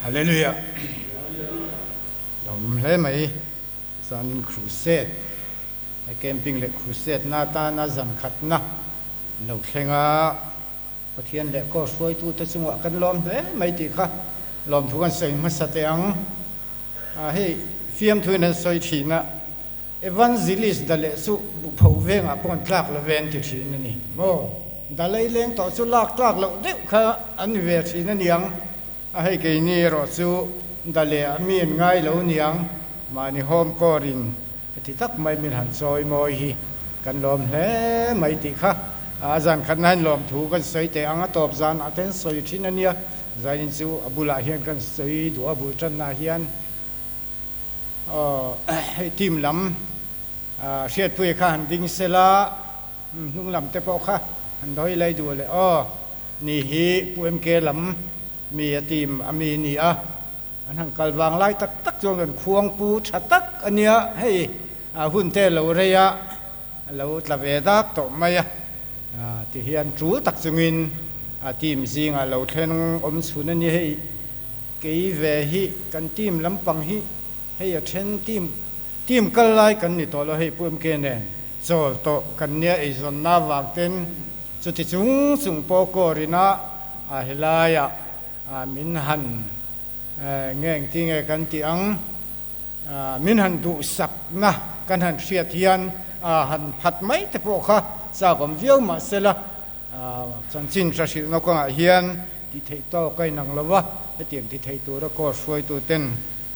Hallelujah. Lawmawm hle mai. Zanin crusade, he camping leh crusade na atana zan khatna lo thleng a, Pathian leh Course hruaitute chungah kan lawm hle mai tih kha lawmthu kan sawi hmasa teh ang. Hei fiamthuin an sawi thin a, Evangelist da leh chu buhpho vengah pawh an tlak lo ve an ti thin a ni maw? Da lei leng tawh chu lak tlak loh deuh kha an ni ve thin a niang. A hei keini erawh chu da leh ah mi an ngai lo niang, mahni home core in heti tak mai min han chawi mawi hi kan lawm hle mai tih kha a zan khatna hian lawmthu kan sawi teh ang a tawp zan ah te an sawi thin a nia, zanin chu a bulah hian kan sawi duh a bul tanna hian aw hei team lam hriatpuia kha han ding sela hnung lam te pawh kha han dawi lai duh leh aw. Ni hi Pu MK lam mi a team a mi ni a, an han kal vang lai tak tak chuan kan khuang pu tha tak a nia, hei a hun te lo rei a, a lo tla ve dak tawh mai a, ti hian tul tak chungin a team zingah lo thleng awm chhun a ni, hei kei ve hi kan team lampang hi hei a then team team kal lai kan ni tawh lo, hei Pu MK nen chawl tawh kan nia eizawnna avang ten. Chuti chung chung pawh kawrina a helaiah min han nge engti nge kan tih ang, min han duhsakna kan han hriat hian han phat mai te pawh kha chak awm viau mahsela chanchin hra hrilhna kawngah hian tih theih tawk a inang lo va, hetiang ti thei tura course hruaituten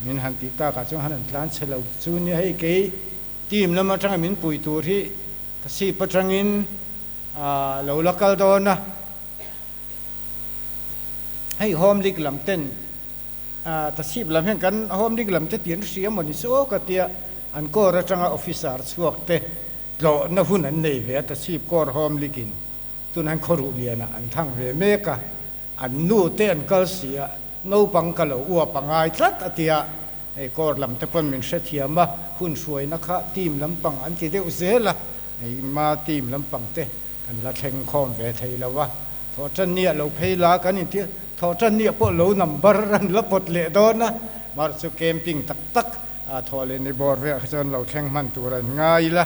min han tih takah chuan han han tlan chhe lo chu nia hei kei team lam atanga min pui tur hi ka sip atangin A lo la kal dawn a, hei home league lam ten Tasip lam hian kan home league lam te tih an hria maw ni chu aw ka tia, an court atanga officer chhuak te tlawhna hun an nei ve a, Tasip court home league in tun han khawruh lianah an thang ve mek a, an nu te an kal si a, naupang ka lo uap a ngai tlat a tia, hei court lam te pawn min hrethiam a, hun hruaina kha team lampang an ti deuh zel a. Engmah team lampang te kan la thleng khawm ve thei lo a, thawhtanni ah lo phei la kan inti a, thawhtanni ah pawh lo number an la pawt leh dawn a, mar chu camping tak tak ah thawh leh ni bawr velah kha chuan lo thleng hman tur an ngai ila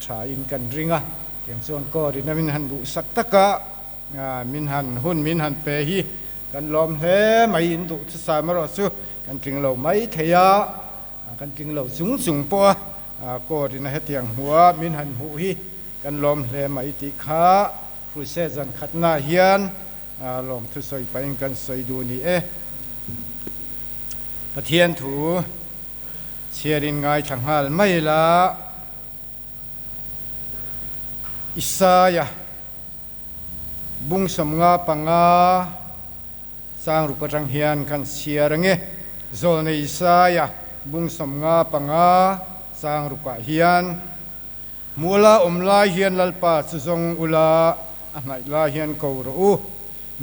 tha in kan ring a, tiang chuan court in a min han duhsak tak a, min han hun min han pe hi kan lawm hle mai in duh thusam erawh chu kan tling lo mai thei a. Kan tling lo chung chung pawh a, court in a hetiang hmuh a min han hmuh hi kan lawm hle mai tih kha Crusade zan khatnaah hian lawmthu sawi pahin kan sawi duh ni e. Pathian thu chhiarin ngaithla nghal mai la, Isaia bung 55. Chang ruk atang hian kan chhiar ange. Zawlnei Isaia bung 55 chang rukah hian, Muala awm lai hian Lalpa chu zawng ula, a hnaih lai hian ko rawh u.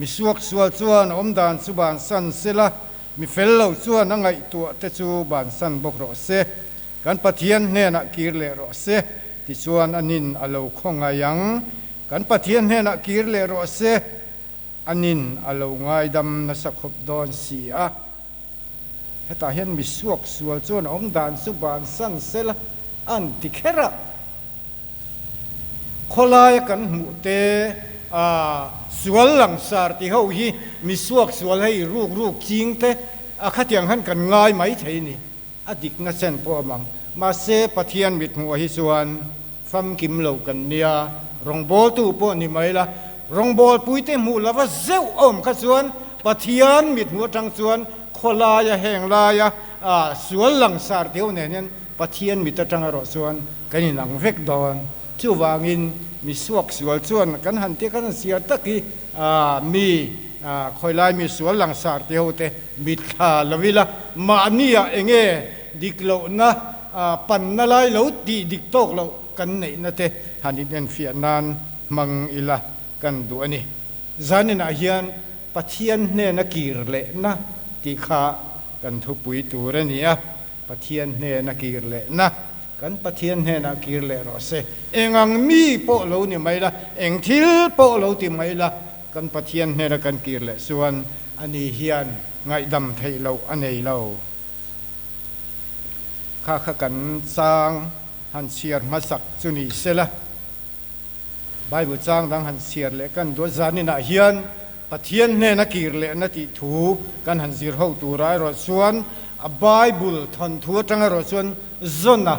Mi suaksual chuan a awmdan chu bansan sela, mi fel lo chuan a ngaihtuah te chu bansan bawk rawh se. Kan Pathian hnenah kir leh rawh se, tichuan a nin a lo khawngaih ang. Kan Pathian hnenah kir leh rawh se. Anin a lo ngaidam nasa khawp dawn si a. Hetah hian mi suak sual chuan a awm dan chu bansan sela an ti kher a. Khawlaia kan hmuh te a sual langsar ti ho hi mi suak sual hei ruk ruk ching te a khatiang han kan ngai mai thei ni. A dikna chen pawh a mang. Mahse Pathian mithmuh hi chuan Famkim lo kan nia, rawngbawltu pawh ni mai la, rawngbawlpuite hmuh lova zeuh awm kha chuan Pathian mithmuh atang chuan khawlaia heng laia sual langsar tih nen hian Pathian mit atang erawh chuan kan inang vek dawn. Chuvangin mi suak sual chuan kan han tia kan han siar tak hi mi khawilai mi sual langsar tih ho te mitthla lo ila mahnia enge dik lohna Panna lai lo tih dik tawk loh kan neihna te han inenfiah nan hmang ila kan duh a ni. Zaninah hian Pathian hnena kir lehna tih kha kan thupui tur a ni a, Pathian hnena kir lehna, kan Pathian hnenah kir leh rawh se. Eng ang mi pawh lo ni mai la, eng thil pawh lo ti mai la, kan Pathian hnena kan kir leh chuan Ani hian ngaihdam theih loh a nei lo. Kha kha kan chang han chhiar hmasak chu ni sela. Bible chang dang han chhiar leh kan duat zaninah hian Pathian hnena kir lehna tih thu kan han zir ho tura erawh chuan a Bible thawnthu atang erawh chuan zawna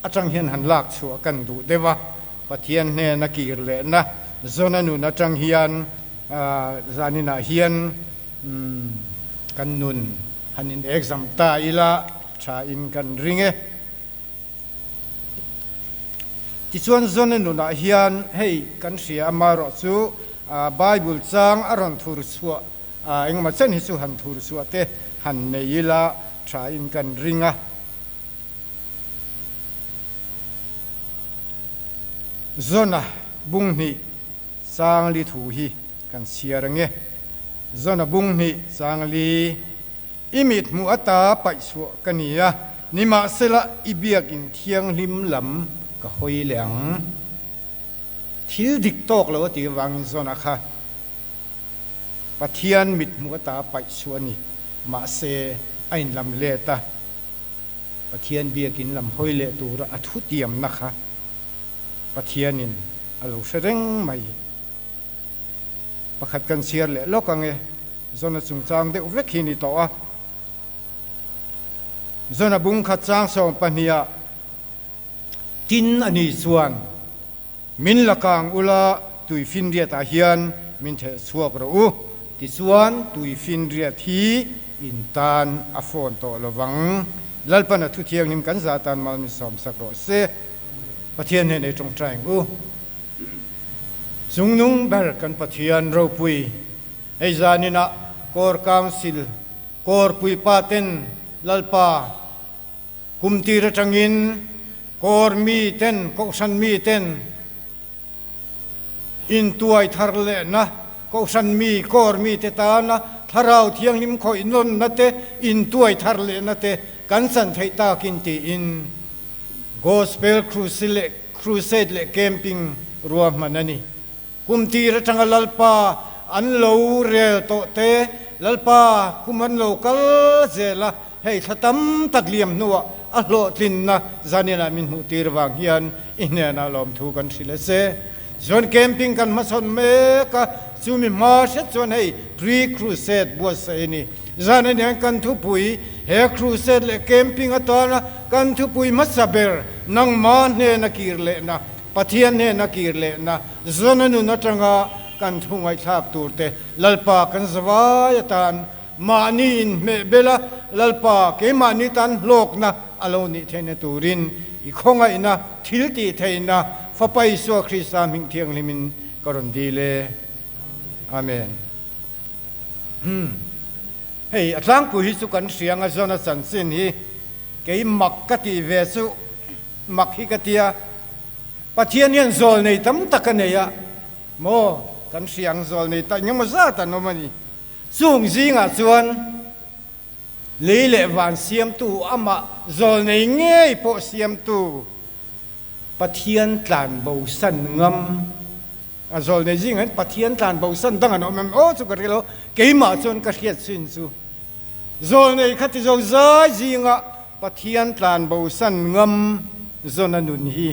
atang hian han lak chhuah kan duh deuh a. Pathian hnena kir lehna zawna nun atang hian zaninah hian kan nun han in exam ta ila tha in kan ring e. Tichuan Zone nunah hian hei kan hria amaherawh chu Bible chang a rawn thur chhuah engemaw chen hi chu han thur chhuah te han nei ila tha in kan ring a. Zona bung hnih chang li thu hi kan chhiar ange. Zona bung hnih chang li. I mit hmuh ata paih chhuah ka ni a, nimahsela i biakin thianghlim lam ka hawi leh ang. Thil dik tawk lo a tih avangin Zona kha Pathian mit hmuh ata paih chhuah a ni. Mahse, a inlam let a, Pathian biakin lam hawi leh tura a thutiamna kha Pathianin a lo hre reng mai. Pakhat kan chhiar leh lawk ang e. Zona chungchang deuh vek hi ni tawh a. Zona bung khat chang 12ah tin a ni chuan min la kang ula tuifinriatah hian min theh chhuak rawh u, tichuan tuifinriat hi in tan a fawn tawh lovang. Lalpan a thu thianghlim kan zah tan mal min sawmsak rawh se. Pathian hnenah i tawngtai ang u. Chungnung ber kan Pathian ropui. Hei zaninah Kawr Council Kawr puipa ten Lalpa kum tir atangin Kawr mi ten Kohhran mi ten intuai thar lehna Kohhran mi Kawr mi te tana Thlarau Thianghlim khawih nawnna te intuai thar lehna te kan chan theih takin tiin Gospel Crusade leh Camping ruahman a ni. Kum tir atanga Lalpa an lo rel tawh te, Lalpa kum an lo kal zel a, hei thla tam tak liam hnuah a hlawhtlinna zaninah min hmuh tir vang hian i hnenah lawmthu kan hrilh a che. Chuan camping kan hmasawn mek a, chumi hma hret chuan hei pre-crusade buatsaih a ni. Zanin hian kan thupui he crusade leh camping atana kan thupui hmasa ber nangma hnena kir lehna Pathian hnena kir lehna zona nun atanga kan thu ngaihthlak turte Lalpa kan zavai atan mahni inhmeh bel a, Lalpa keimahni tan hlawkna a lo nih theihna turin i khawngaihna thil tih theihna Fapa Isua Krista hming thianghlimin ka rawn dil e. Amen. Hei a tlangpui hi chu kan hria anga zona chanchin hi kei mak ka tih ve chu Mak hi ka tia, Pathian hian zawl nei tam tak a nei a maw? Kan hria ang zawl nei tak engemaw zat an awm a ni. Chung zingah chuan lei leh van siamtu amah zawl nei ngei pawh siamtu Pathian tlan bosan ngam a zawl nei zingah hian Pathian tlan bosan dang an awm em? Aw chu ka hria lo, keimah chuan ka hriat chin chu zawl nei kha ti zo zai zingah Pathian tlan bosan ngam zawn a nun hi.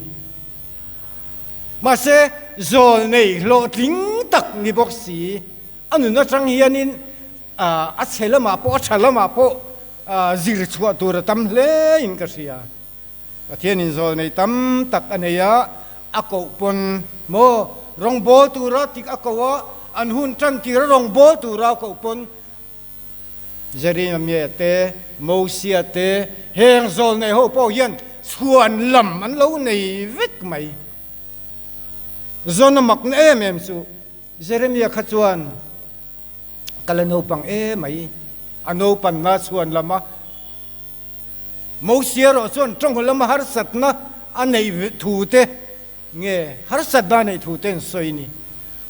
Mahse, zawl nei hlawhtling tak ni bawk si, a nun atang hianin a chhe lamah pawh a tha lamah pawh zir chhuah tur a tam hle in ka hria. Pathianin zawl nei tam tak a nei a, a koh pawn maw rawngbawl tura tik a koh a, an hun tan tira rawngbawl tura a koh pawn Jeremia te, Mosia te, heng zawlnei ho pawh hian chhuan lam an lo nei vek mai. Zawn a makna em em chu Jeremia kha chuan ka la naupang em mai, a naupanna chhuan lama Mosia erawh chuan tawng lama harsatna a neih thu te nge harsatna a neih thu te an sawi ni.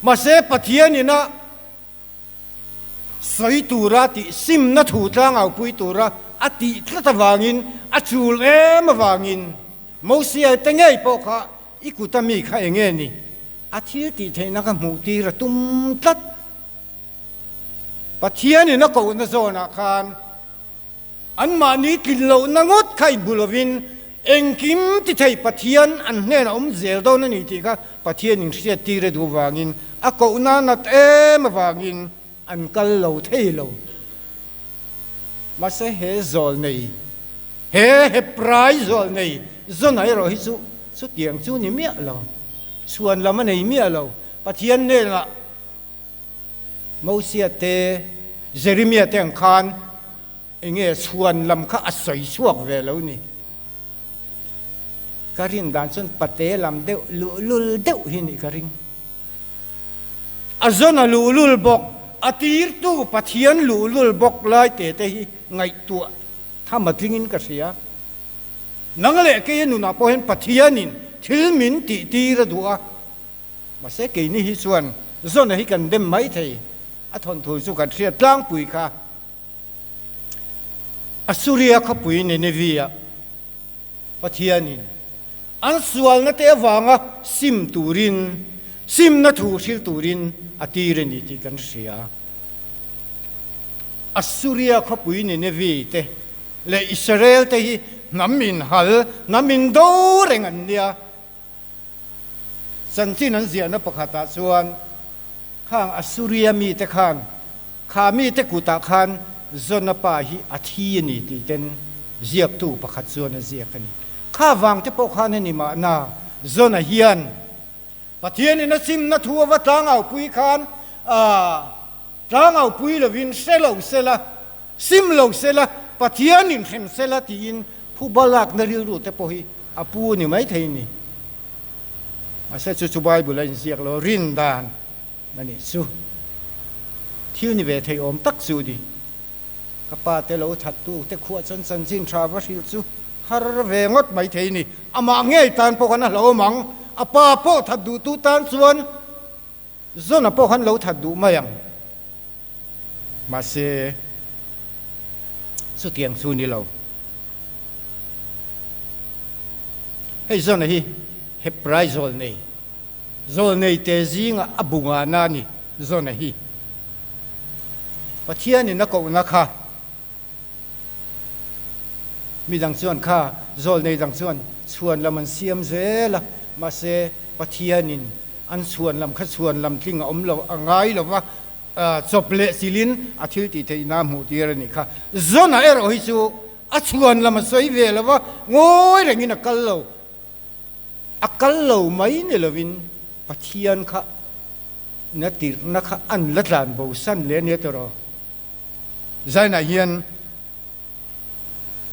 Mahse Pathianin a Sawi tura tih simna thu tlangaupui tura a tih tlat avangin, a chul em avangin Mosia te ngei pawh kha i kuta mi kha eng nge ni? A thil tih theihna kha hmuh tir a tum tlat. Pathianin a kohna zawnah khan anmahni tlin lohna ngawt kha inhmu lovin engkim ti thei Pathian an hnenah awm zel dawn a ni tih kha Pathianin hriattir a duh vangin a kohna nat em avangin an kal lo thei lo. Mahse he zawl nei, he Hebrai zawl nei zawn erawh hi chu chutiang chu ni miah lo, chhuan lam a nei miah lo. Pathian hnenah Mosia te, Jeremia te ang khan eng nge chhuan lam kha a sawi chhuak ve lo ni. Ka rin dan chuan pate lam deuh luhlul deuh hi nih ka ring. A zawn a luhlul bawk, a tirtu Pathian luhlul bawk lai te te hi ngaihtuah tham a tlingin ka hria. Nang leh keia nunah pawh hian Pathianin thil min tihtir a duh a. Mahse keini hi chuan Zona hi kan dem mai thei, a thawnthu chu kan hriat tlangpui kha. Assuria khawpui Nineveh-ah Pathianin an sualna te avanga sim turin, simna thu hril turin a tir a ni tih kan hria. Assuria khawpui Nineveh te leh Israel te hi hnam inhal, hnam indo reng an nia. Chanchin an ziahna pakhatah chuan khang Assuria mite khan kha mite kutah khan Jona pa hi a thi a ni tih ten ziaktu pakhat chuan a ziak a ni. Kha vang te pawh khan a ni mahna Jona hian Pathianin a simna thu a va tlangaupui khan tlangaupui lovin hre lo sela, Sim lo sela, Pathianin hrem sela tiin phuba lakna rilru te pawh hi a pu a ni maithei ni. Mahse chu chu Bible a inziak lo rin dan a nih chu. Thil ni ve thei awm tak chu ni. Ka pa te lo thattu te khuah chuan chanchin tha va hrilh chu har ve ngawt maithei ni. Amah ngei tan pawh khan a hlauhawm ang. A pa pawh that duhtu tan chuan Zona pawh khan lo that duh mai ang. Mahse, chutiang chu ni lo. Hei Zona hi Hebrai zawlnei, zawlnei te zinga a bu ngahna a ni Zona hi. Pathianin a kohna kha mi dang chuan kha zawlnei dang chuan chhuan lam an siam zel a, mahse Pathianin An chhuan lam kha chhuan lam tling a awm lo, a ngai lo va, chawp leh chilin a thil tih theihna a hmuh tir a nih kha. Zona erawh hi chu a chhuan lam a sawi ve lo va, ngawi rengin a kal lo. A kal lo mai ni lovin Pathian kha na tirhna kha an la tlan bo san leh a nia tawh. Zainah hian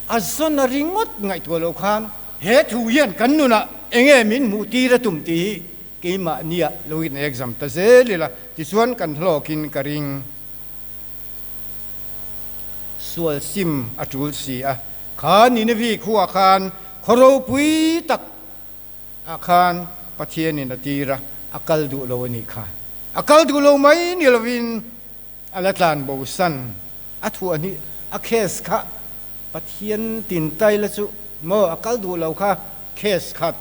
A zawn a ringawt ngaihtuah loh khan he thu hian kan nunah enge min hmuh tir a tum tih hi keimahnia lo in exam ta zel ila tichuan kan hlawkin ka ring. Sual sim a tul si a, kha Nineveh khuah khan khaw ropui tak ah khan Pathianin a tir a, a kal duh lo a nih kha. A kal duh lo mai ni lovin A la tlan bo san a thuah hnih a case kha Pathian tin tai la chu maw a kal duh lo kha case khat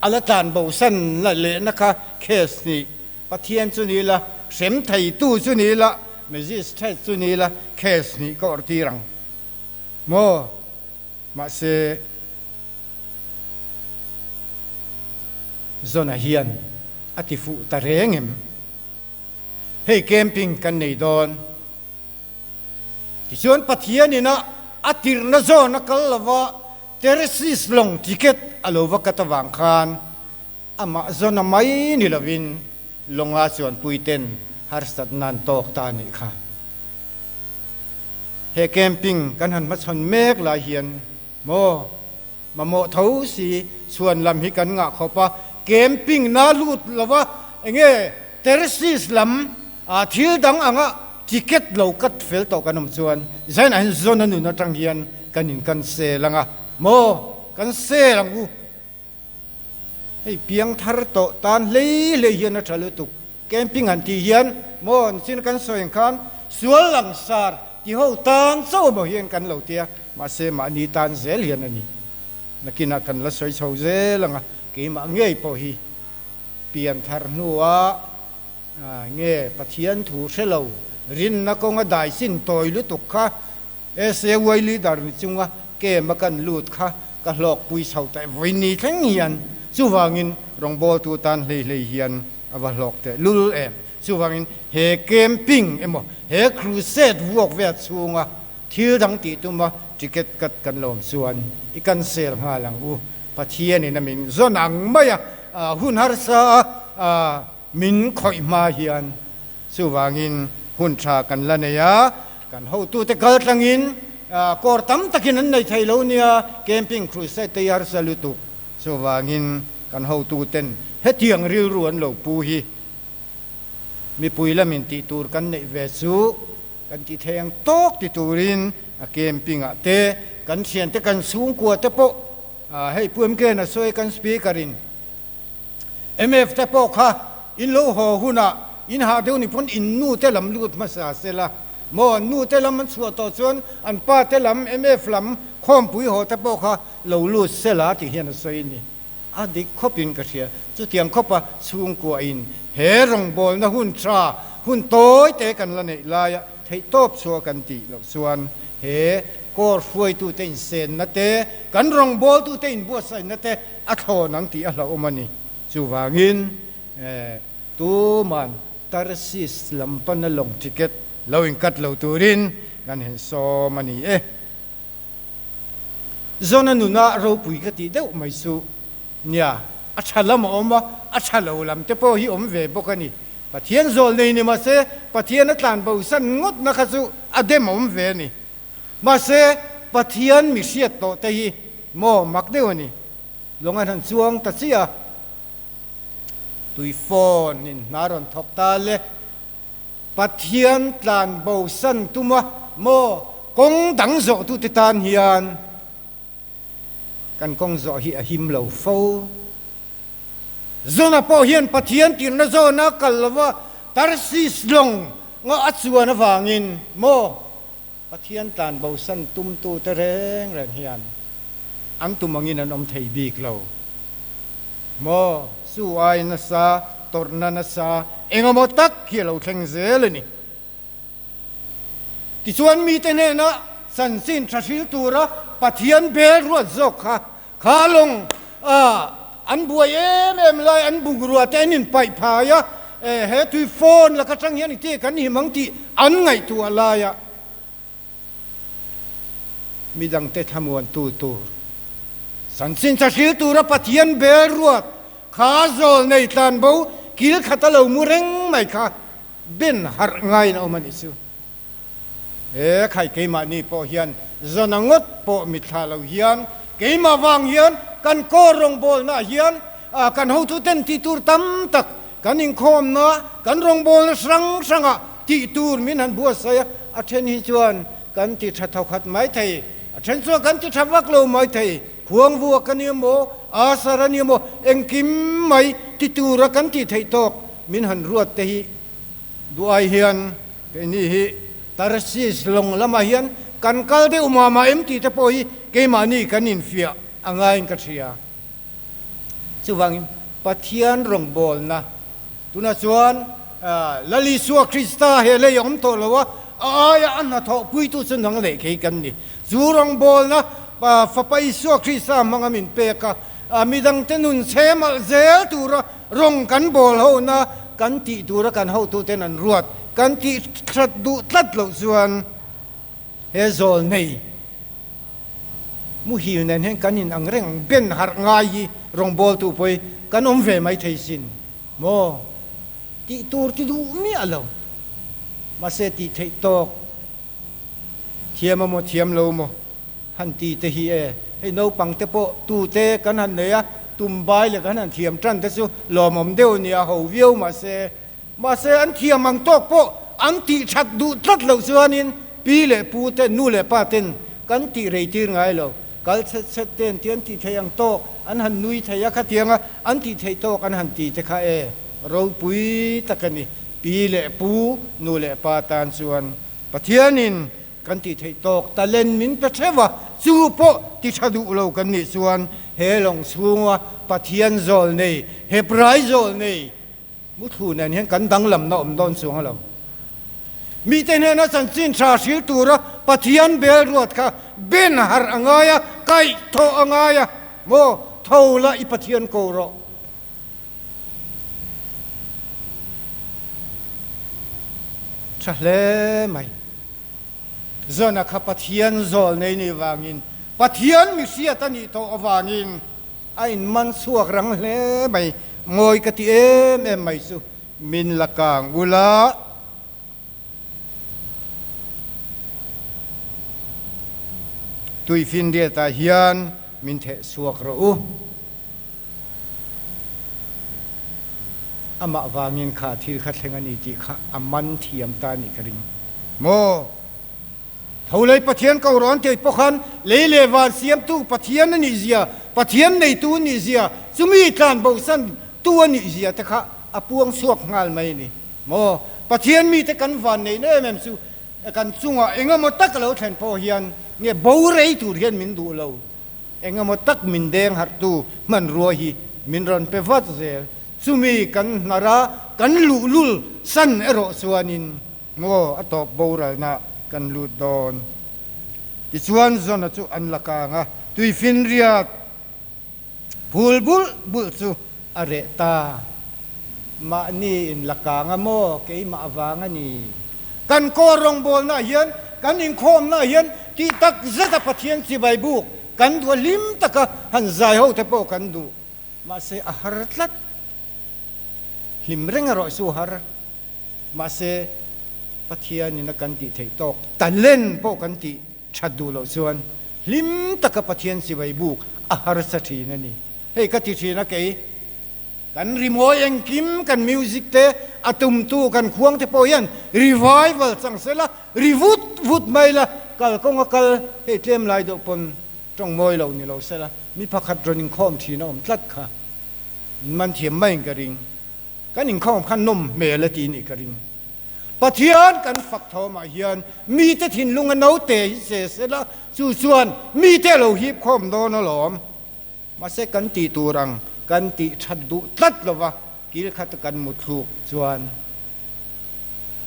a la tlan bo san la lehna kha case hnih Pathian chu ni la hrem thei tu chu ni la magistrate chu ni la case hnih ka awrh tir ang maw mahse Zona hian a ti fuh ta reng em? Hei camping kan nei dawn. Tichuan Pathian ina a tirhna zawn a kal lova Tersis lawng ticket a lo va kat avang khan amah zawn a mai ni lovin lawnga chuanpuiten harsatna an tawk ta a nih kha. He camping kan han hmachhawn mek lai hian maw Mamawh tho si chhuan lam hi kan ngah khawp a, camping na lut lova enge terraces lam ah thil dang anga ticket lo cut fel tawh kan awm chuan zainah hian zawn a nun atang hian kan in kan sel anga maw kan sel ang u. Hei piang thar tawh tan hlei hlei hian a tha lutuk camping han tih hian maw nichin kan sawi ang khan sual langsar ti ho tan chauh emaw hian kan lo tia mahse mahni tan zel hian a ni. Nakinah kan la sawi chho zel ang a, keimah ngei pawh hi pian thar hnua nge Pathian thu hre lo Rinna kawnga dai sin tawi lutuk kha SAY leader ni chunga camp a kan lut kha ka hlawkpui chho teh vawi ni thleng hian chuvangin rawngbawltu tan hlei hlei hian a va hlawk teh lul em. Chuvangin he camping emaw he crusade vuak vel chhunga thil dang tih tuma ticket cut kan lawm chuan i cancel nghal ang u. Pathianin a min zawn ang mai a, hun harsa a min khawih hma hian Chuvangin hun tha kan la nei a, kan hotute kal tlangin kawr tam takin an nei thei lo nia, camping crusade te hi harsa lutuk. Chuvangin kan hotuten hetiang rilru an lo pu hi mipui lamin tih tur kan neih ve chu kan ti thei ang tawk ti turin a camping ah te kan thiante kan chhungkua te pawh hei Pu MK na sawi kan speaker in MF te pawh kha in lo haw hunah in hah deuh ni pawn in nu te lam lut hmasa se la maw, an nu te lam an chhuah tawh chuan an pa te lam MF lam khawmpui haw te pawh kha lo lut se la tih hian a sawi a ni. A dik khawpin ka hria. Chutiang khawpa chhungkua in he rawngbawlna hun tha hun tawi te kan la neih laia theihtawp chhuah kan tih loh chuan he Corps hruaitute insenna te, kan rawngbawltute inbuatsaihna te a thlawn ang tih a hlauhawm a ni. Chuvangin, tuman Tarsis lam pana lawng ticket lo inkat lo turin kan han sawm a ni e. Zona nuna ropui ka tih deuh mai chu nia, a tha lam a awm a, a tha lo lam te pawh hi awm ve bawk a ni. Pathian zawl nei ni mahse, Pathian a tlan bosan ngawtna kha chu a dem awm ve a ni. Mahse, Pathian mi hriat tawh te hi maw mak deuh a ni. Lawng an han chuang ta chiah a, tui phone in hna rawn thawk ta le. Pathian tlan bosan tuma maw kawng dang zawh tute tan hian kan kawng zawh hi a him lo fo. Zona pawh hian Pathian tirhna zawna kal lova Tarsis lawng nga a chuan avangin maw Pathian tlan bosan tumtute reng reng hian an tum angin an awm thei bik lo maw? Chu ai nasa, tawrhna nasa engemaw tak hi a lo thleng zel a ni. Tichuan mite hnena chanchin tha hril tura Pathian bel ruat zawk kha kha lawng a an buai em em lai an bungrua te an inpaih phai a, he tui phone laka tang hian iti kan him ang tih an ngaihtuah laia midangte thlamuantu tur chanchin tha hril tura Pathian bel ruat kha zawl nei tlanbo kil khat a lo mu reng mai kha Ben harh ngaiin a awm a nih chu. He khai keimahni pawh hian zana ngawt pawh mitthla lo hian keimah vang hian kan kawr rawngbawlnaah hian kan hotuten tih tur tam tak kan inkhawmna kan rawngbawlna hrang hrangah tih tur min han buatsaih a, a then hi chuan kan ti tha thawkhat mai thei, a then chuan kan ti tha vak lo mai thei, khuangvuak a ni emaw, asar a ni emaw engkim mai ti tura kan tih theih tawk Min han ruat te hi duai hian keini hi Tarsis lawng lamah hian kan kal deuh mah mah em tih te pawh hi keimahni kan infiah a ngaiin ka hria. Chuvangin Pathian rawngbawlna tunah chuan Lal Isua Krista he lei a awm tawh lo a, a aia a hnathawhpuitu chu nang leh kei kan ni. Chu rawngbawlna Fapa Isua Krista hmanga min pek a, midangte nun chhe malh zel tura Rawng kan bawl hona kan tih tura kan hotuten an ruat kan tih that duh tlat loh chuan he zawl nei muhil nen hian kan in ang reng ang ben harh ngai hi rawngbawltu pawh hi kan awm ve mai thei sin maw tih tur ti duh miah lo mahse tih theih tawk thiam a maw thiam lo maw. Han ti te hi e, hei naupang te pawh tu te kan han nei a, tum bai leh kan han thiam tan te chu lawmawm deuh a nia, ho viau mahse, mahse an thiam ang tawk pawh an tih that duh tlat loh chuanin pi leh pu te, nu leh pa ten kan tih rei tir ngai lo, kal chhet chhet ten tih an tih theih ang tawk an han nui thei a, khatianga an tih theih tawk an han ti te kha e, ropui tak a ni, pi leh pu, nu leh pa tan chuan Pathianin Kan tih theih tawk talent min pe theuh a, chu pawh ti tha duh lo kan nih chuan he lawng chhunga Pathian zawl nei, Hebrai zawl nei muthlu nen hian kan danglamna awm dawn chuang lo. Mite hnena chanchin tha hril tura Pathian bel ruat kha ben harh a ngai a, kaih thawh a ngai a, maw tho la i Pathian ko rawh. Tha hle mai. Zona kha Pathian zawl nei nih vangin, Pathian mi hriat a nih tawh avangin a inman chhuak rang hle mai. Mawi ka ti em em mai chu min la kang ula. Tuifinriatah hian min theh chhuak rawh u. Amah vangin kha thil kha thleng a ni tih kha a man thiam ta nih ka ring maw? Tho lei Pathian ko rawn tih pawh khan lei leh van siamtu Pathian a nih zia, Pathian neitu a nih zia, chumi tlan bosan tu a nih zia te kha a puang chhuak nghal mai a ni maw? Pathian mite kan van neihna em em chu kan chungah engemaw tak a lo thlen pawh hian nge bo rei tur hian min duh lo. Engemaw tak min deng harhtu hmanrua hi min rawn pe vat zel. Chumi kan hnar a, kan luhlul san erawh chuanin ngaw a tawp boralna kan lut dawn. Tichuan Zona chu an la kang a, tuifinriat phul bulh bulh chu a reh ta. Mahni in la kang a maw, keimah avang a ni. Kan kaw rawngbawlnaah hian, kan inkhawmnaah hian tih tak zeta Pathian chibai buk kan duh a, hlim taka han zai ho te pawh kan duh. Mahse a har tlat. Hlim reng erawh chu har. Mahse Pathianin a kan tih theih tawk talent pawh kan tih that duh loh chuan hlim taka Pathian chibai buk a harsa thin a ni. Hei ka ti thin a kei. Kan rimawi engkim, kan music te, a tumtu kan khuang te pawh hian revival chang se la, ri vut vut mai la, kalkawng a kal hei tlem lai deuh pawn tawng mawi lo ni lo se la, mi pakhat rawn inkhawm thin a awm tlat kha min man thiam maiin ka ring. Kan inkhawm kha nawm hmel a ti nih ka ring. Pathian kan fak thawmah hian mite thinlung a note hi se se la, chu chuan mite a lo hip khawm dawn alawm. Mahse kan tih tur ang kan tih that duh tlat lova kil khat kan muthluk chuan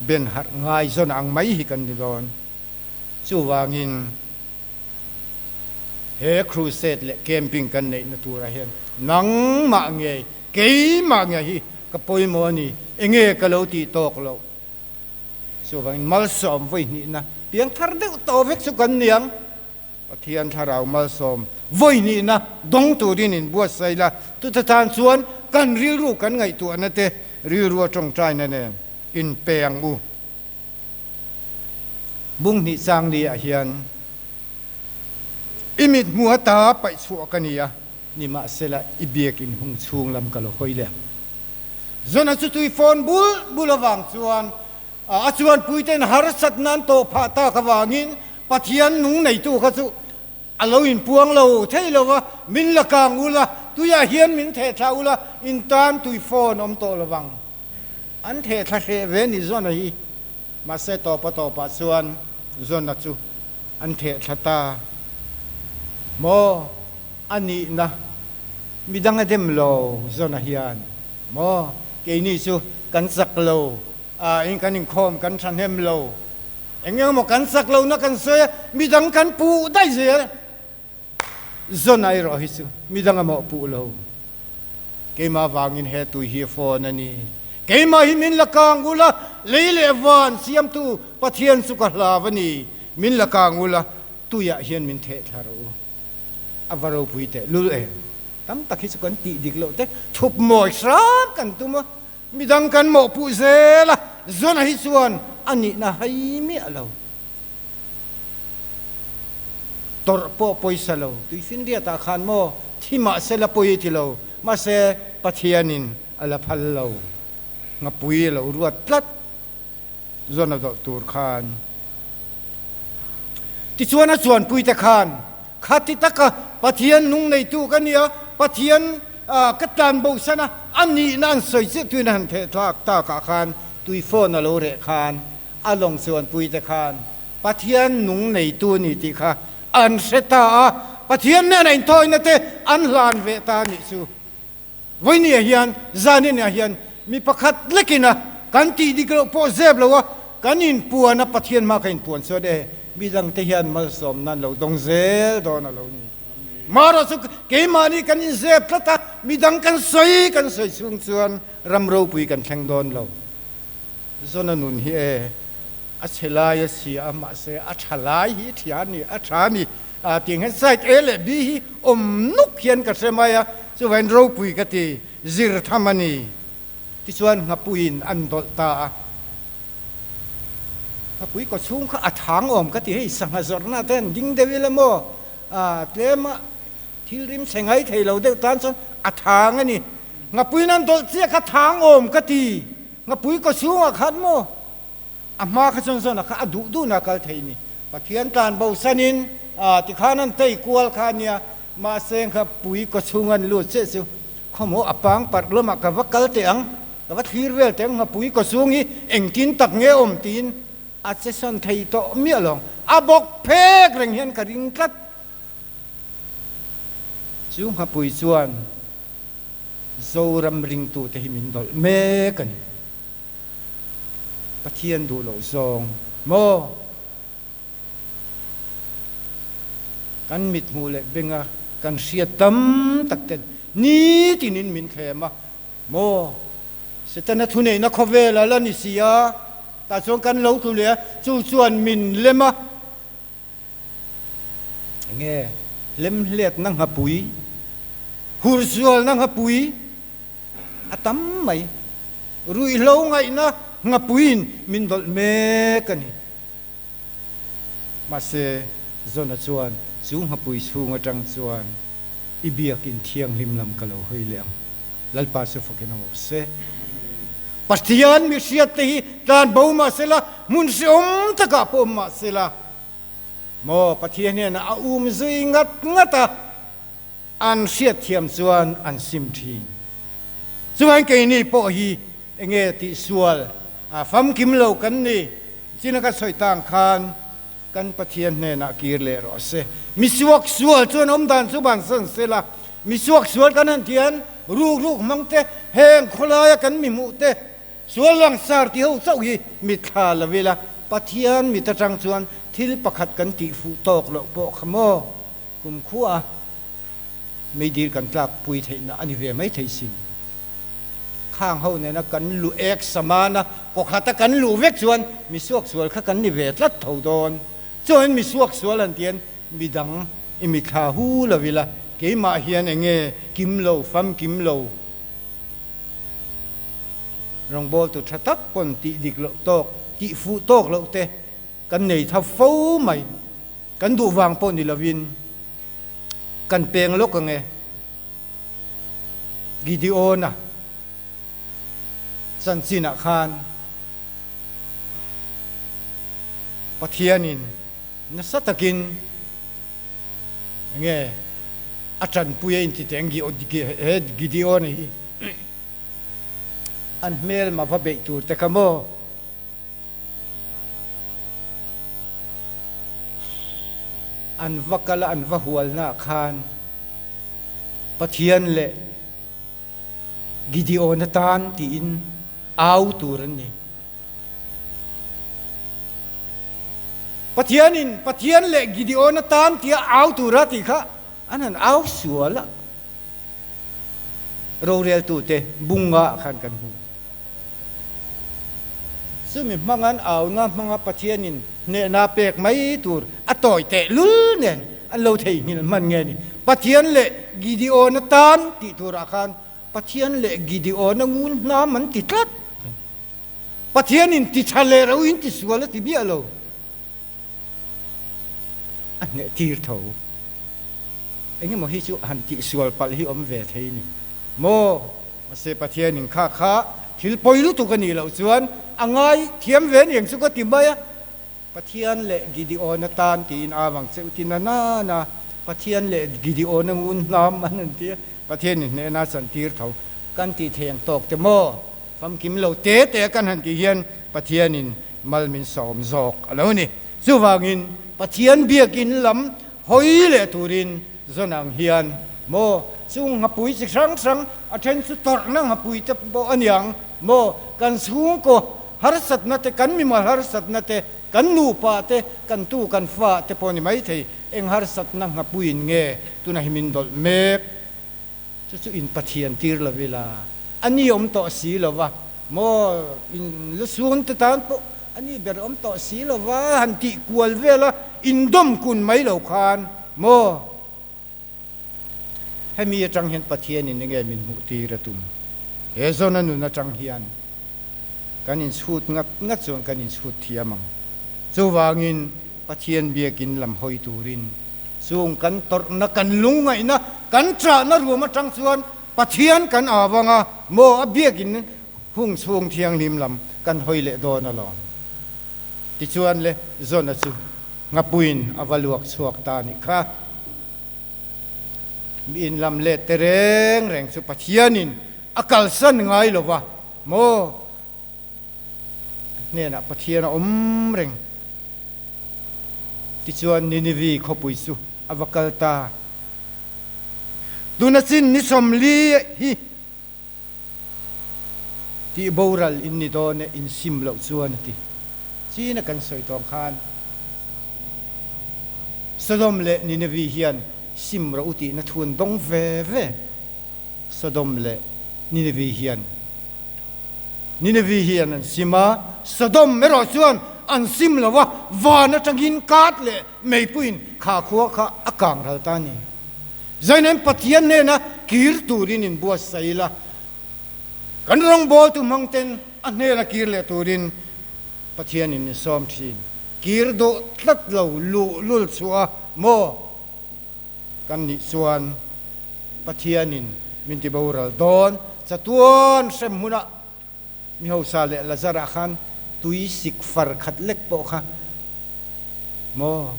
ben harh ngai zawn ang mai hi kan ni dawn. Chuvangin he crusade leh camping kan neihna turah hian nangmah ngei, keimah ngei hi ka pawimawh a ni, enge ka lo tih tawk loh. Chuvangin malsawm vawi hnihna piangthar deuh tawh vek chu kan ni ang. Pathian Thlarau malsawm vawi hnihna dawng turin in buatsaih la, chuta tan chuan kan rilru kan ngaihtuahna te rilru a tawngtaina nen in pe ang u. Bung hnih chang ni ah hian i mit hmu ata paih chhuah ka ni a, nimahsela i biakin hung chhung lam ka lo hawi leh ang. Zona chu tui phone bul bul avang chuan A chuanpuite'n harsatna an tawh phah tak avangin Pathian nung neitu kha chu a lo inpuang lo thei lo va, Min la kang ula, tuiah hian min theh thla ula, in tan tui phone awm tawh lo vang. An theh thla hreh ve ni Zona hi. Mahse tawpa tawpah chuan Zona chu an theh thla ta maw? A nihna midang a dem lo Zona hian maw? Keini chu kan chak lo. A in kan inkhawm kan thahnem lo. Eng eng emaw kan chak lohna kan sawi a, midang kan puh daih zel. Zawn a erawh hi chu midang a mawh puh lo. Keimah vangin he tui hi a phone a ni. Keimah hi min la kang ula, lei leh van siamtu Pathian chu ka hlau a ni. Min la kang ula, tuiah hian min theh thla rawh u. A va ropui teh lul em. Tam tak hi chu kan tih dik loh te thup mawi hram kan tum a. Midang kan mawhpuh zel a, Zona hi chuan a nihna hai miah lo. Tawrh pawh pawisa lo, tuifinriatah khan maw thi mahse la pawi ti lo, mahse Pathianin a la phal lo. Ngapui a lo ruat tlat Zona dawlh tur khan. Tichuan a chuanpuite khan khati taka Pathian nung neitu ka nia, Pathian ka tlan bosan a, a nihna an sawi chiah tuin a han theh thlak takah khan tui phone a lo reh khan a lawng chuanpuite khan Pathian nung neitu a ni tih kha an hre ta a, Pathian nen a inthawina te an hlan ve ta a nih chu. Vawinia hian, zaninah hian mi pakhat lekin a kan tih dik loh pawh zep lo a. Kan inpuan a, Pathian hma kan inpuan chuan e, midangte hian malsawmna an lo dawng zel dawn a lo ni. Marawh chu keimahni kan inzep tlat a, midang kan sawi kan sawi chhung chuan ram ropui kan thleng dawn lo. Zona nun hi e, a chhe lai a si a, mahse a tha lai hi thian a ni, a tha a ni. Tiang hian side A leh B hi awm nuk hian ka hre mai a, chuvangin ropui ka ti, zir tham a ni. Tichuan Nghapuiin an dawlh ta a. Nghapui kaw chhung kha a thang awm ka ti, hei sangha zawrhna te an ding deuh ila maw? Tlema thil rim chhe ngai thei lo deuh tan chuan a thang a ni. Nghapuiin an dawlh chiah kha thang awm ka ti. Nghapui kaw chhungah khan maw? A hma kha chuan zawnah kha a duh duhna kal thei ni. Pathian tlan bosanin tikhan an tei kual kha a nia, mahse Nghapui kaw chhung an lut chiah chu khawmaw a pang parh lamah ka va kal teh ang, ka va thlir vel teh ang, Nghapui kaw chhung hi engtin tak nge awm tiin a che sawn thei tawh miah lo ang. A bawk phek reng hian ka ring tlat. Chu Nghapui chuan Zoram ringtute hi min dawlh mek a ni. Pathian duh loh zawng maw? Kan mithmuh leh benga kan hriat tam tak ten nitinin min thlem a maw? Setana thuneihna khawvel a la ni si a, tah chuan kan lo tlu leh a, chu chuan min lem a. Enge hlemhletna nghapui, hursualna nghapui? A tam mai. Ruihhlo ngaihna ngapuiin min dawlh mek a ni. Mahse, Zona chuan chu nghapui chhung atang chuan i biakin thianghlim lam ka lo hawi leh ang. Lalpa chu fakin awm rawh se. Pathian mi hriatte hi tlan bo mah sela, hmun hrehawm takah pawh awm mah sela, maw Pathian hian a um zui ngat ngat a. An hriatthiam chuan an sim thin. Chuan keini pawh hi enge tihsual a famkim lo kan ni? China ka sawi tang khan kan Pathian hnenah kir leh rawh se. Mi suak sual chuan awm dan chu bansan se la, mi suak sual kan han thian ruk ruk hmang te, heng khawlaia kan mi hmuh te, sual langsar ti ho chauh hi mitthla lo ila, Pathian mit atang chuan thil pakhat kan tihfuh tawk loh pawh kha maw? Kum khua meidil kan tlak pui theihna a ni ve mai thei sin. Khang ho nena kan luh ek samana kawkhata kan luh vek chuan mi suaksual kha kan ni ve tlat tho dawn. Chuan mi suaksual an tian midang i mithla hu lo ila keimah hian enge kim lo fam kim lo rawngbawltu tha tak pawn tih dik loh tawk tih fuh tawk loh te kan nei tha fo mai. Kan duh vang pawh ni lovin kan peng lawk ang e. Gideona chanchinah khan Pathianin nasa takin enge a tanpui a inti teh ang he Gideona hi an hmelma va beih tur te kha maw? An va kal a, an va hualnaah khan Pathian leh Gideona tan tiin au tur an ni. Pathianin Pathian leh Gideona tan tia au tura tih kha an han au sual a, roreltute bungaah khan kan hmu. Chumi hmanga'n auna hmanga Pathianin hnehna pek mai tur a tawi teh lul nen an lo theihnghilh hman nge ni? Pathian leh Gideona tan tih turah khan Pathian leh Gideona ngun hnam an ti tlat. Pathianin ti tha leh ro in ti sual a ti miah lo. A hneh tir tho. Engemaw hi chu han tihsual palh hi awm ve thei ni maw? Mahse Pathianin kha kha thil pawi lutuk a nih loh chuan a ngai thiam ve aniang chu ka ti mai a. Pathian leh Gideona tan tiin a vang che u ti na na a, Pathian leh Gideona ngun hnam an han ti a, Pathianin hnehna a chantir tho kan tih thei ang tawk te maw? Famkim lo te te a kan han tih hian Pathianin mal min sawm zawk a lo ni. Chuvangin Pathian biakin lam hawi leh turin Zawn ang hian maw chung nghapui chi hrang hrang a then chu tawrhna nghapui te pawh a niang maw kan chhungkaw Harsatna te, kan mimal harsatna te, kan nupa te, kan tu kan fa te pawh ni maithei, eng harsatna nghapuiin nge tuna hi min dawlh mek? Chu chu in Pathian tir lo ila, a ni awm tawh si lo va, maw in lusun te tan pawh a ni ber awm tawh si lo va, han tih kual vel a, in dawm kun mai lo khan maw? Hemi atang hian Pathianin enge min hmuh tir a tum? He zawna nun atang hian kan inchhut ngat ngat chuan kan inchhut thiam ang. Chuvangin Pathian biakin lam hawi turin chung kan tawrhna, kan lungngaihna, kan ṭahna ruam atang chuan Pathian kan au ang a, maw a biakin hung chhung thianghlim lam kan hawi leh dawn alawm. Tichuan le Zona chu Nghapuiin a va luak chhuak ta nih kha. Mi inlam let te reng reng chu Pathianin a kalsan ngai lo va maw? A hnenah Pathian a awm reng. Tichuan Ninivi khawpui chu a va kal ta. Tuna chin ni 40 hi Tih boral in ni dawn e, in sim loh chuan a ti. China kan sawi tawng khan Sodom leh Ninevi hian sim rawh u tihna thu an dawng ve ve. Sodom leh Ninevi hian Ninevi hian an sim a, Sodom erawh chuan an sim lo a, van atangin kat leh meipuiin kha khua kha a kang ral ta a ni. Zainen Pathian hnena kir turin in buatsaih ila, kan rawngbawltu hmangten a hnena kir leh turin Pathianin min sawm thin. Kir duh tlat lo luh lul chhuah a maw kan nih chuan Pathianin min ti boral dawn. Chatuan hrem hmunah Mi hausa leh Lazarah khan tui sik far khat lek pawh kha maw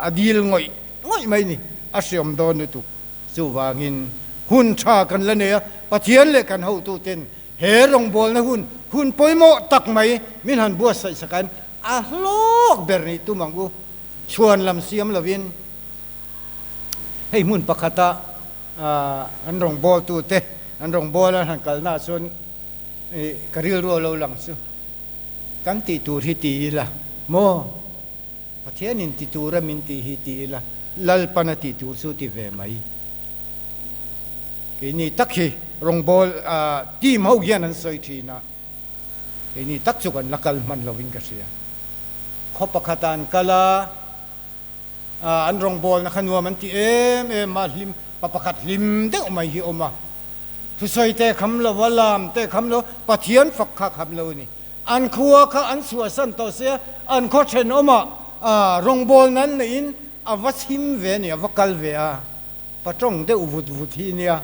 a dil ngawih ngawih mai ni, a hriam dawn lutuk. Chuvangin hun tha kan la nei a, Pathian leh kan hotuten he rawngbawlna hun, hun pawimawh tak mai min han buatsaih sakain a hlawk ber nih tum ang u. Chhuan lam siam lovin hei hmun pakhata An rawngbawltute an rawngbawla an han kalnaah chuan ka rilru a lo lang chu kan tih tur hi ti ila maw? Pathianin ti tura min tih hi ti ila Lalpana tih tur chu ti ve mai. Keini tak hi rawngbâwl team ho hian an sawi thin a, keini tak chu kan la kal hman lovin ka hria. Khaw pakhatah an kal a. An rawngbawlna kha nuam an ti em em a, hlim pa pakhat hlim deuh mai hi a awm a. Thusawi te kham lo a, lam te kham lo, Pathian fak kha kham lo a ni. An khua kha an chhuahsan tawh sia, an khaw thenawmah rawngbawlna an neihin a va chhim ve a ni, a va kal ve a. Pa tawng deuh vut vut hi nia,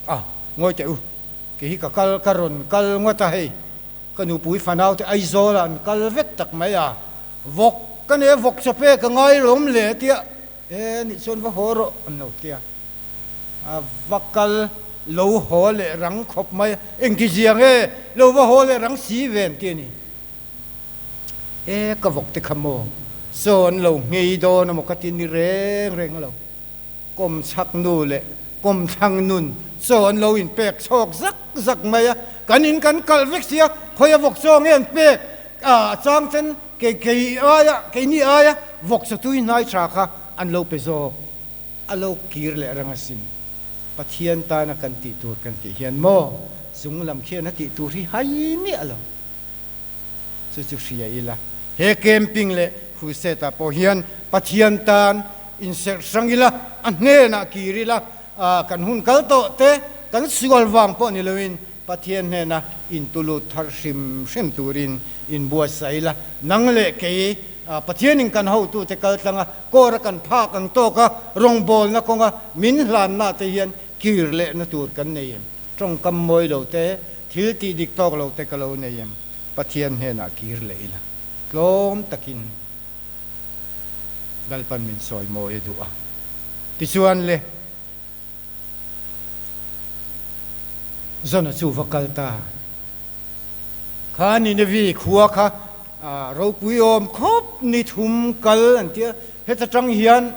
A, ngawi teh u, kei hi ka kal, ka rawn kal ngawt a hei, ka nupui fanaute Aizawlah an kal vek tak mai a, Vawk ka nei a, vawk chaw pek a ngai lawm le a tia, e nih chuan va haw rawh an lo tia. A va kal lo haw leh rang khawp mai a, engti zia nge lo va haw leh rang si ve an ti a ni. E ka vawk te kha maw saw an lo nghei dawn a maw ka ti ni reng reng lo. Kawm chhak nu leh kawm thlang nun chaw an lo in pek chhawk zak zak mai a, kan in kan kalh vek sia, khawi a vawk chaw nge an pek a chang ten kei kei aia keini aia vawk chaw tui hnai tha kha an lo pe zawk a lo kir leh reng asin. Pathian tana kan tih tur kan tih hian maw chung lam khian a tih tur hi hai miah lo chu chu hria ila he camping leh crusade ah pawh hian Pathian tan Inserh hrang ila, a hnenah kir ila, kan hun kal tawh te, kan sual vang pawh ni loin Pathian hnena intulut thar hrim hrim turin inbuatsaih ila, nang leh kei Pathianin kan hotute kal tlanga kawra kan phak ang tawka rawngbawlna kawnga min hlanna te hian kir lehna tur kan nei em? Tawngkam mawi lo te, thil tih dik tawk lo te ka lo nei em? Pathian hnenah kir leh ila, tlawm takin. Lalpan min sawi mawi a duh a. Tichuan le, Zona chu va kal ta. Kha Ninevi khua kha ropui awm khawp ni thum kal an tia. Heta tang hian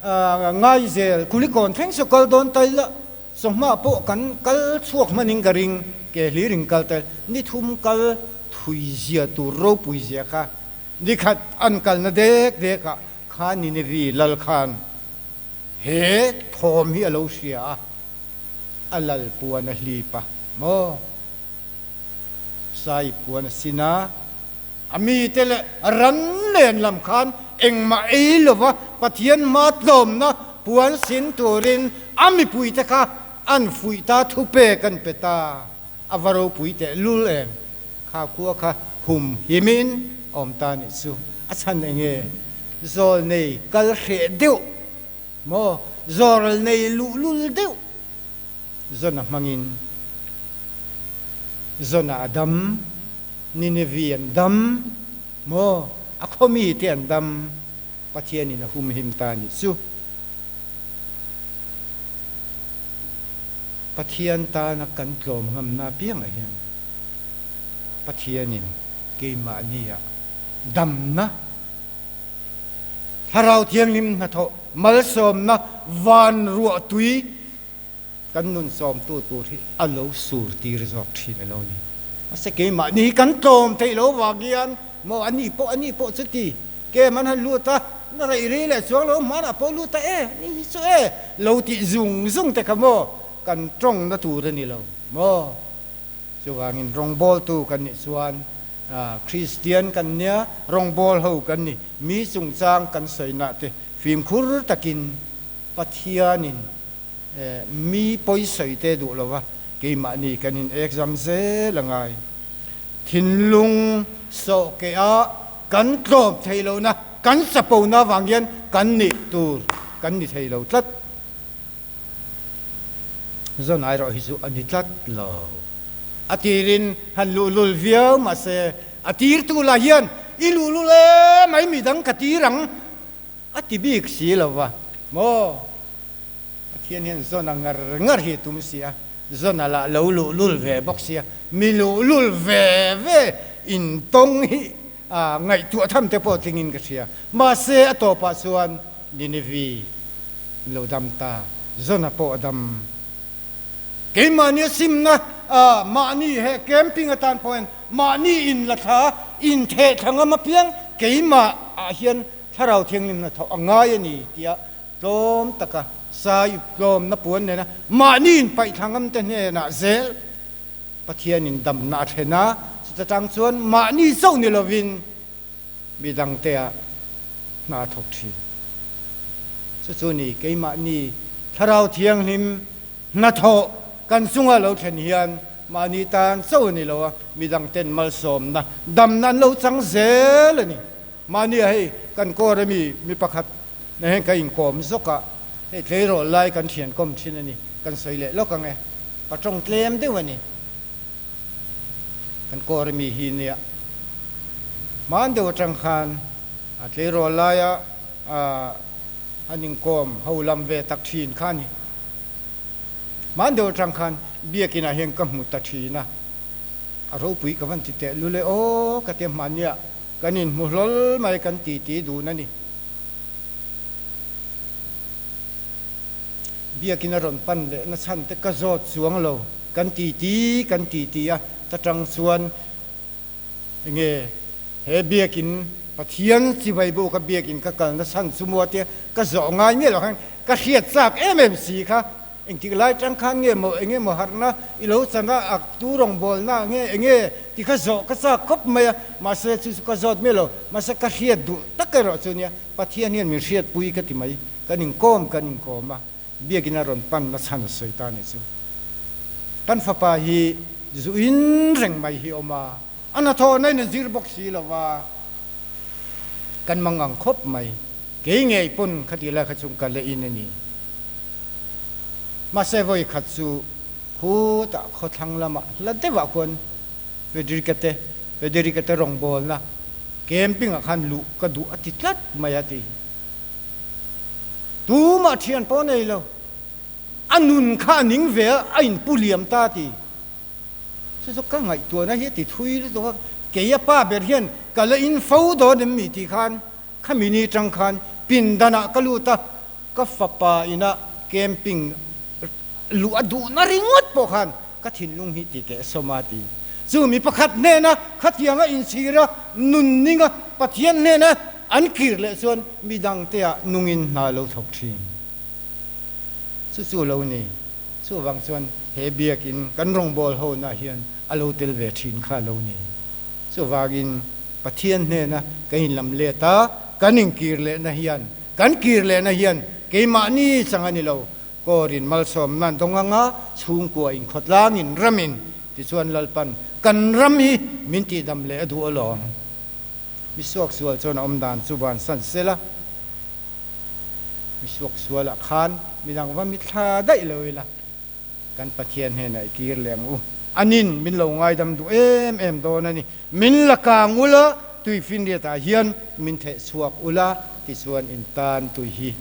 Ngaizel Kulikawn thleng saw kal dawn ta ila. Chawhma pawh kan kal chhuak hmanin ka ring, ke hlir in kal tel, ni thum kal thui zia tur ropui zia kha ni khat an kalna dek dek ah kha Ninevi lal khan he thawm hi a lo hria a, a lal puan a hlip a maw? Sai puan a sin a, a mite leh ran len lam khan engmah ei lova Pathian hma tlawmna puan sin turin a mipuite kha an fuih ta thupek an pe ta. A va ropui teh lul em? Kha khua kha hum himin awm ta nih chu a chhan enge? Zawl nei kal hreh deuh maw? Zawrl nei luhlul deuh Zona hmangin Zona a dam, Ninevi an dam maw? A khawmi te an dam, Pathianin a humhim ta nih chu. Pathian tana kan tlawm ngamna apiangah hian Pathianin keimahnia damna, Thlarau Thianghlim hnathawh malsawmna van ruahtui kan nun sawmtu tur hi a lo sur tir zawk thin a lo ni. Mahse keimahni hi kan tlawm theih lo vang hian maw ani pawh ani pawh chuti kem an han lut a, na reih rei leh chuang lo hmanah pawh lut a e ani hi chu e lo tih zung zung te kha maw kan tawngna tur a ni lo maw. Chuvangin rawngbawltu kan nih chuan Kristian kan nia rawngbawl ho kan ni mi chungchang kan sawina te fimkhur takin Pathianin Mi pawisawi te duh lova keimahni kan in exam zel a ngai. Thinlung sawh keh a kan tlawm thei lohna, kan chapona avang hian kan nih tur kan ni thei lo tlat. Zawnai erawh hi chu a ni tlat lo. A tirin han luhlul viau mahse a tirtu lah hian i luhlul em mai midang ka tir ang A ti bik si lo va maw? Pathian hian zawn a ngar ngar hi a tum si a, zawn a lah lo luhlul ve bawk si a, mi luhlul ve ve intawng hi a ngaihtuah tham te pawh tlingin ka hria. Mahse a tawpah chuan Ninevi an lo dam ta, zawn a pawh a dam. Keimahni a simna mahni he camping atan pawh hian mahni in la thla, intheh thla ngam apiang keimah ah hian Thlarau Thianghlim hnathawh a ngai a ni tia tlawm taka sai up tlawmna puan nena mahni inpaih thla ngamte hnenah zel Pathianin damna a thlen a, chuta tang chuan mahni chauh ni lovin midangtea hna a thawk thin. Chu chu ni keimahni Thlarau Thianghlim hnathawh kan chunga lo thlen hian mahni tan chauh a ni lo a, midangten malsawmna damna an lo chang zel a ni. Mahnia hei kan kawr ami mi pakhat na hian ka inkawm zawk a, hei tleirawl lai kan thian kawm thin a ni, kan sawi leh lawk ang e, pa tawng tlem deuh a ni. Kan kawr ami hi nia hman deuh atang khan a tleirawl laia an inkawm ho lam ve tak thin kha a ni. Hman deuh atang khan biakinah hian ka hmu ta thin a, a ropui ka van ti teh lul e aw ka ti a hmania. Kan inhmu hlawl mai kan ti ti dun a ni. Biakin a rawn pan leh na chhan te ka zawt chuang lo. Kan ti ti kan ti ti a, ta tang chuan enge he biakin Pathian chibai bu ka biakin ka kal na chhan chu maw tia ka zawh ngai miah lo khan ka hriat chak em em si kha. Engtik lai tang khan nge maw enge maw harhna i lo chang a, a tu rawngbawlna nge enge ti kha zawh ka chak khawp mai a, mahse chu chu ka zawt miah lo, mahse ka hriat duh tak erawh chu nia Pathian hian min hriatpui ka ti mai, kan inkawm kan inkawm a, biakina rawn pan na chhan a sawi ta nih chu. Kan fapa hi zu in reng mai hi awm a, a hnathawhna in a zir bawk si lo va, kan mangang khawp mai. Kei ngei pawn khati lai kha chung ka leh in a ni. Mahse vawi khat chu khutah khawthlang lamah hla deuhah khuan Federica te Federica te rawngbawlna camping ah khan luh ka duh a ti tlat mai a ti. Tumah thian pawh nei lo. A nun kha a ning ve a, a inpu liam ta a ti. Chu chu ka ngaihtuahna hi a ti thui lutuk a, kei a pa ber hian ka la in fo dawn em mi tih khan Khami ni tang khan pindanah ka lut a, ka fapa inah camping luh a duhna ringawt pawh khan ka thinlung hi ti keh sawm a ti. Chu mi pakhat hnena khatianga inchhira nun ninga Pathian hnena an kir leh chuan midangteah nungin hna lo thawk thin. Chu chu lo ni. Chuvang chuan he biakin kan rawngbâwl hona hian a lo tel ve thin kha lo ni. Chuvangin Pathian hnena kan inlam let a, kan inkir lehna hian, kan kir lehna hian keimahni chang a ni lo, Kawrin malsawm nan dawng anga chhungkua in khawtlangin ramin tichuan Lalpan kan ram hi min tihdam leh a duh alawm. Mi suaksual chuan a awm dan chu bansan sela, mi suaksualah khan midang va mithla daih lo ila kan Pathian hnenah i kir leh ang u. Anin min lo ngaidam duh em em dawn a ni. Min la kang ula, tuifinriatah hian min theh chhuak ula tichuan in tan tui hi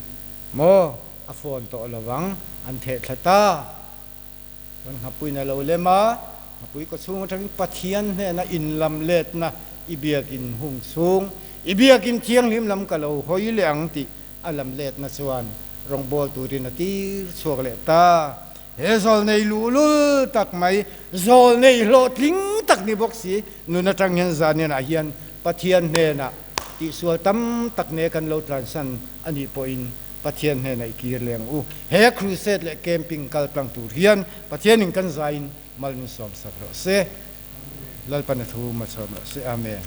maw? A phone tawh lo vang, an theh thla ta. Chuan Nghapuiin a lo lem a, Nghapui kaw chhung atangin Pathian hnena inlam letna i biakin hung chhung, i biakin thianghlim lam ka lo hawi leh ang tih a lam letna chuan rawngbâwl turin a tir chhuak leh ta. He zawlnei luhlul tak mai, zawlnei hlawhtling tak ni bawk si, nun atang hian zanianah hian Pathian hnenah tihsual tam tak ne kan lo tlansan a nih pawhin Pathian hnenah i kir leng u. He crusade leh camping kal tlang tur hian Pathianin kan zaiin mal min sawmsak rawh se. Lalpan a thu ma chhawm rawh se. Amen.